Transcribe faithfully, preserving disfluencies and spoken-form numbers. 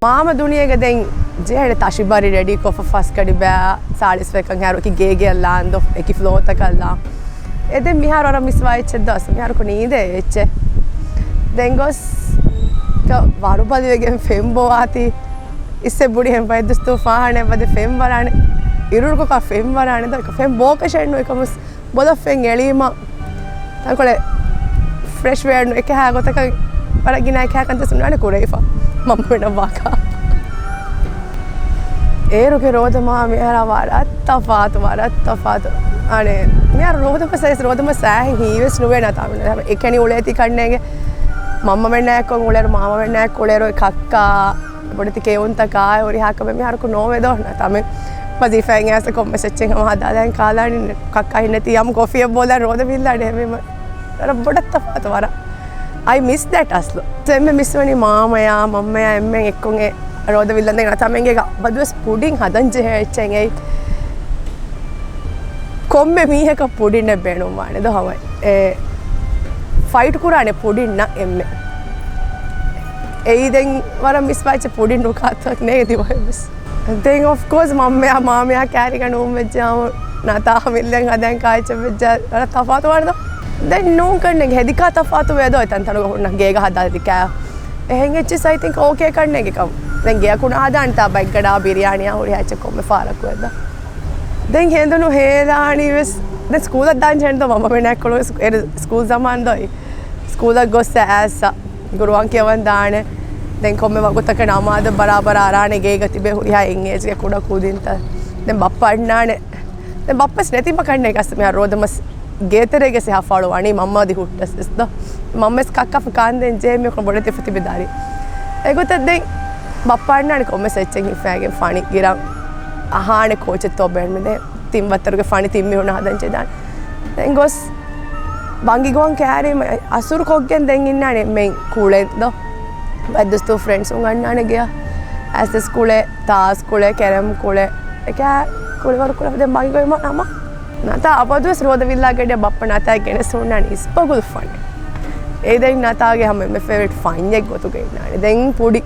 މާމަ ދުނިޔޭގަ ދެން ޖެހޭނެ ތަށިބަރި ރެޑީކޮށްފަ ފަސްގަޑި ބައި ސާޅީސް ފައްކަން ހާރު އެކި ގޭގެއަށް ލާންދޯ އެކި ފްލޯތަކަށް ލާ. އެ ދެން މިހާރު އަރަ މިސްވާ އެއްޗެއް ދަސް މިހާރުކު ނީދޭ އެއްޗެއް. ދެން ގޮސް ވަރުބަލިވެގެން ފެން ބޯ އާތީ. އިސްސެ ބުޑި ހެން ބައެއް ދުސްތޫ ފާހާނެ ވަދެ ފެން ވަރާނެ. އިރުއިރުކޮކާ ފެން ވަރާނެ ދޯ ފެން ބޯކަށެއް ނުވެ ކަމަސް ބޮލަށް ފެން އެޅީމަ ތަންކޮޅެއް ފްރެޝް ވެއަން އެކަހާ ގޮތަކަށް ވަރަށް ގިނަ އެކަހާ ކަންތައް ސުންނާނެ ކުރެވިފަ މަންމަމެންނަށް ވާކާ. އޭރުގެ ރޯދަމާ މިހާރާ ވަރަށް ތަފާތު، ވަރަށް ތަފާތު. އަނެ، މިހާރު ރޯދަމަ ސައިސް ރޯދަމަ ސާހެން ހީވެސް ނުވޭ ނާ ތާ އެކަނި އުޅޭތި ކަންނޭގެ މަންމަމެންނާއެކު އުޅޭރު މާމަމެންނާއެކު އުޅޭރު ކައްކާ ބޮޑެތި ކެއުންތަކާ ހުރިހާ ކަމެއް މިހާރުކު ނޯވެދޯ ނަ ތަމެ ވަޒީފާއިން އައިސް ކޮންމެސް އެއްޗެއް ހަމަ ހަދާލައިން ކާލާނީ ކައްކާ ހިންނެތީ އަމު ކޮފީއެއް ބޯލާ ރޯދަ ވިއްލާނެ ހެމެ ވަރަށް ބޮޑަށް ތަފާތު ވަރަށް. I miss that އަސްލު. އެންމެ މިސްވަނީ މާމަޔާ މަންމަޔާ އެންމެން އެއްކޮށް އެ ރޯދަ ވިއްލަން ދެން ތަމެންގޭގަ ބަދުވެސް ޕުޑިން ހަދަން ޖެހޭ އެއްޗެއް އެއް ކޮންމެ މީހަކަށް ޕުޑިންއެއް ބޭނުންވާނެ ދޯ ހަމަ އެ ފައިޓް ކުރާނެ ޕުޑިންނަށް އެންމެ. އެއީ ދެން ވަރަށް މިސްވާ އެއްޗެއް ޕުޑިން ނުކާތަކަށް ނޭ ދިވަހެއްވެސް. ދެން އޮފް ކޯސް މަންމަޔާ މާމަޔާ ކާރިގަ ނޫންވެއްޖާމު ނަތާ މިއްލަން ހަދަން ކާއެއްޗެއް ވެއްޖާ ވަރަށް ތަފާތު ވާނެ ދޯ. ދެން ނޫން ކަންނެގެ ހެދިކާ ތަފާތު ވޭ ދޯ ތަންތަނުގަ ހުންނަ ގޭގަ ހަދާލި ކާ. އެހެން އެއްޗިސް އައި ތިންކް އޯކޭ ކަންނޭގެ ކަމު. ދެން ގެއަކު ނާދާން ތާ ބަތްގަޑާ ބިރިޔާނިއާ ހުރިހާ އެއްޗެއް ކޮންމެ ފާރަކު ވެދާ. ދެން ހެނދުނު ހޭލާނީ ވެސް. ދެން ސްކޫލަށް ދާން ޖެހެން ދޯ މަންމަމެންނާ ކޮޅު ސްކޫލް ޒަމާން ދޯ. ސްކޫލަށް ގޮއްސަ އައިސްސަ ގުރުއާން ކިޔަވަން ދާނެ. ދެން ކޮންމެ ވަގުތަކަށް ނަމާދަށް ބަރާބަރަށް އަރާނެ ގޭގަ ތިބޭ ހުރިހާ އެއް އޭޖްގެ ކުޑަ ކުދިންތައް. ދެން ބައްޕަ އަންނާނެ. ދެން ބައްޕަސް ނެތިމަ ކަންނޭ ގަސް މިހާ ރޯދަމަސް ގޭތެރޭގެ ސިހާ ފާޅު ވަނީ މަންމަ އަދި ހުއްޓަސް އެސް ދޯ. މަންމަސް ކައްކަފަ ކާންދެން ޖޭ މި ބޮޑެތި ފުތިބެދާރި. އެގޮތަށް ދެން ބައްޕަ އަންނާނެ ކޮންމެސް އެއްޗެއް ހިފައިގެން ފަނި ގިރަން އަހާނެ ކޯޗެއްތޯ ބޭނުމެދޭ. ތިން ވައްތަރުގެ ފަނި ތިން މީހުން ހަދަން ޖެހިދާނެ. ދެން ގޮސް ބަނގިގޮވަން ކައިރީމަ އަސުރު ކޮށްގެން ދެން އިންނާނެ މެން ކުޅެން ދޯ. ބައެއް ދުސްތޫ ފްރެންޑްސުން އަންނާނެ ގެޔަށް. އައިސް އެސް ކުޅެ، ތާސް ކުޅެ، ކެރަމް ކުޅެ. އެކާ ކުޅިވަރު ކުޅެ ދެން ބަނގިގޮވީމަ ނަމަ. ނަތާ އަބަދުވެސް ރޯދަ ވިއްލާގަޑިއަށް ބައްޕަ ނަތާ ގެނެސް ހުންނާނެ އިސްބަގުލު ފަނި. އެ ދެން ނަތާގެ ހަމަ އެންމެ ފޭވަރިޓް ފަންޏެއް ގޮތުގަ އިންނާނެ. ދެން ޕުޑި